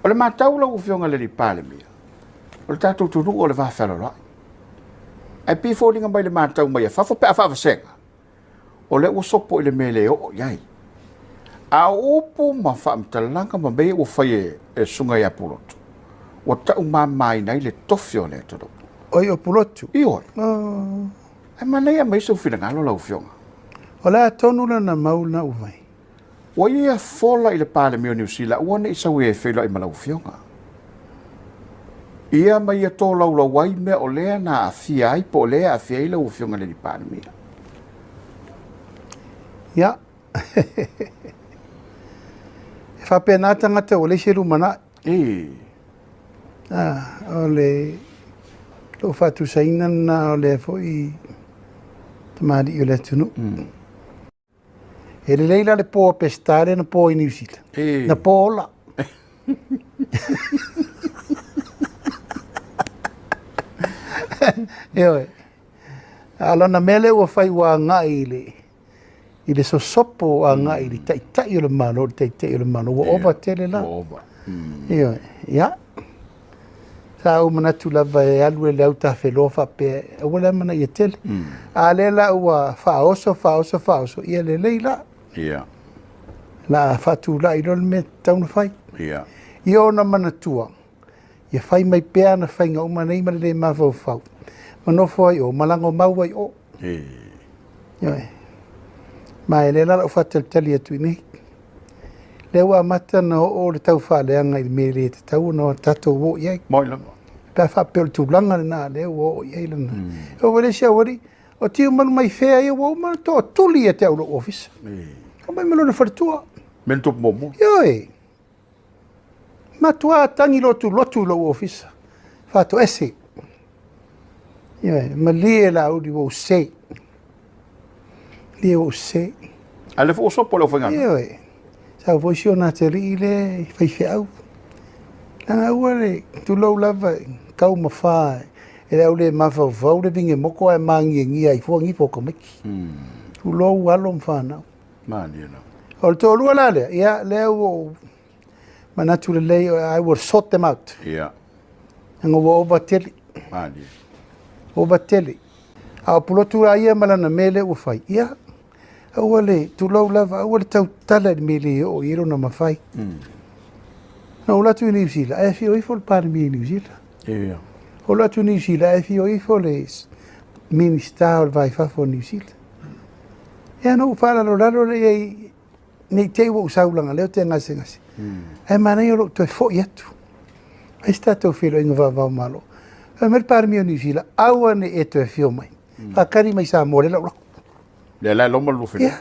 O le matau lau Afioga i le alii Palemia, o le tatou atunuu o le vafealoaloai. Ae pei e foliga mai i le matau mai a fafo pe a faavasega, o lea ua sopo i le mea e le oo i ai. A o upu ma faamatalaga ma mea ia ua fai e le Susuga ia Pulotu, ua taumamaina ai le tofi o le atunuu. Oi, o Pulotu? Ioe. Oh. Ae manaia mai sou finagalo lau Afioga. O le a tonu lana mau lena ua fai? Ua ia fola i le Palemia o Niu Sila aua ne i sau e feiloai ma lau Afioga. Ia ma ia tolaulau ai mea o lea na aafia ai po o lea e aafia ai lau Afioga i le alii Palemia. Ia. E faapena tagata ua leai se lumanai. E. Ah, o le lou faatusaina lena o lea foi tamalii o le atunuu. E lelei la le po a Peseta lea na po i Niu Sila. E. Na po ola. Ioe. A o lana mea lea ua fai ua agai i le i le sosopo agai i le taitai o le Malo, le taitai o le Malo, ua ova tele la. Ua ova. Ioe. Ia. Sa ou manatu lava e alu e le autafeloa faapea, aua le amanaia tele. A lea la ua faaoso, faaoso, faaoso, ia lelei la. La faatulai loa le mea e tatau ona fai. Ia ona manatua, ia fai mai pea ana faiga uma nei ma le le mafaufau, ma nofo ai o, ma lagomau ai o. Ioe. Ma e lea la lau faatalitali atu i nei. Lea ua amata ona oo le taufaaleaga i le mea e le tatau ona tatou oo i ai. Moi lava. Pe a faapea o le tulaga lena lea ua oo i ai lana. E oo le isi aualii, o Tiumalu mai fea ia ua uma ona tootuli ia te au lou ofisa. Aumai ma lona faletua. Mea na tupu muamua. Ioe. Matua tagi lotulotu i lou ofisa. Faatoese. Ioe, malie Laauli ua ou se. Malie ua ou se. A lea foi ua sopo le aufaigaluega. Ioe. Sau foi si ona atalii lea i faifeau. Leaga aua le tulou lava i taumafa e le au le mafaufau le vigemoko ae magiagia ai fua gifo o tamaiti. Tulou alo ma fanau. Malie lava. O le toalua la lea, ia lea ua ou manatu lelei, I will sort them out. Leaga ua ova tele. Malie. Ova tele. A o Pulotu la ia ma lana mea lea ua fai, ia, aua le, tulou lava, aua le tautala i le mea e le oo i ai lona mafai. Na ou alu atu i Niu Sila, ae afio ifo le Palemia i Niu Sila. Ou alu atu i Niu Sila, ae afio ifo le Minisita o le Va i Fafo o Niu Sila. Ia na ou faalalolalo lea i ai, ne i te i ua ou sau leaga o lea ou te gasegase. Ae manaia o lou toe foi atu. Fai se tatou feiloaiga faava o Malo. Fai mai le Palemia o Niu Sila, aua ne i e toe afio mai. Faatali mai Samoa lea la ou alu atu. Lea la e loma le lufilufi. Ia.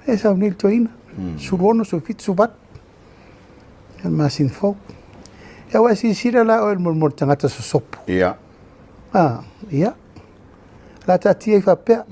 E sau nei le toeaina. 16, 17, 18. Le masina fou. Ia ua e silasila la oe i le mo le tagata sosopo. Ia. Ah, ia. La taatia ai faapea.